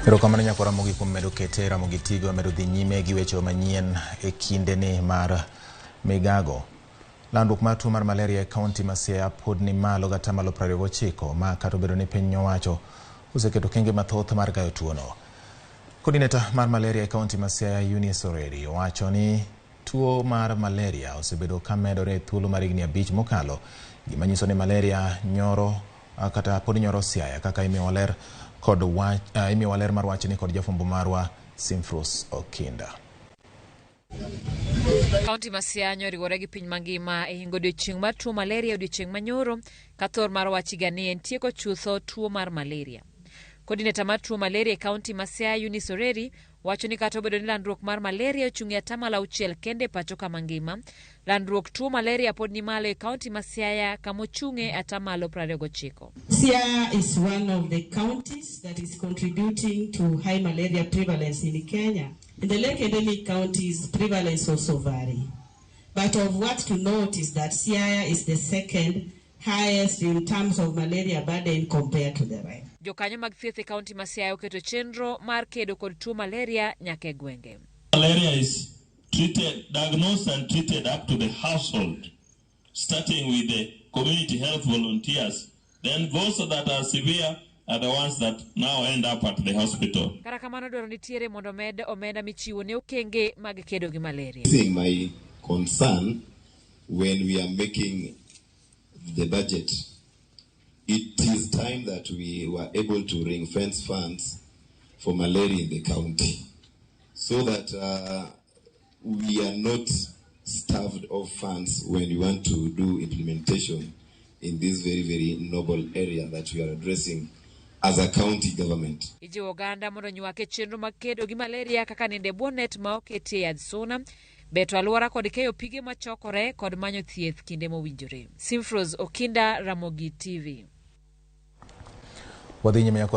Erokamano nyakwara Ramogi kuom medo kete Ramogi Tigo medo dhi nyime gi weche manyien e kindeni mar migago. Landruok mar tuo mar malaria e kaunti ma Siaya pod ni malo gatamalo 29 ma kata obedo ni piny owacho oseketo okenge mathoth mar gayo tuono. Coordinator mar malaria e kaunti ma Siaya Eunice Oreri owacho ni tuo mar malaria osebedo ka medore e thuolo mar higni 5 mokalo, gima nyiso ni malaria nyoro kata pod nyoro Siaya kaka imiyowa ler kod wach imiyowa ler mar wachni kod jafwambo marwa Simfrus Okinda. Kaunti ma Siaya oriwore gi piny mangima e hingo odiochieng' mar tuo malaria odiochieng' manyoro ka thor mar wach higani en tieko chutho tuo mar malaria. Coordinator mar tuo malaria e kaunti ma Siaya Eunice Oreri wacho ni kata obedo ni landruok mar malaria ochung' e atamalo 6 kende e pacho kama ngima, landruok tuo malaria pod ni malo e kaunti ma Siaya kama ochung'e atamalo 29. Siaya is one of the counties that is contributing to high malaria prevalence in Kenya. In the lake endemic counties, prevalence also vary. But of what to note is that Siaya is the second highest in terms of malaria burden compared to the rest. Jokanyo mag thieth e kaunti ma Siaya oketo chenro mar kedo kod tuo malaria nyaka e gwenge. Malaria is treated, diagnosed and treated up to the household, starting with the community health volunteers. Then those that are severe are the ones that now end up at the hospital. Kata kamano dwaro nitiere mondo med omenda michiwo ne okenge mag kedo gi malaria. Raising my concern when we are making the budget, it is time that we were able to ring fence funds for malaria in the county so that we are not starved of funds when we want to do implementation in this very, very noble area that we are addressing as a county government. Ijiwo oganda mondo onywak e chenro mag kedo gi malaria kaka nindo e bwo net ma oketie yadh suna, beto alwora kod keyo pige machokore kod manyo thieth kinde mowinjore. Simfros Okinda, Ramogi TV. Wadhi nyime.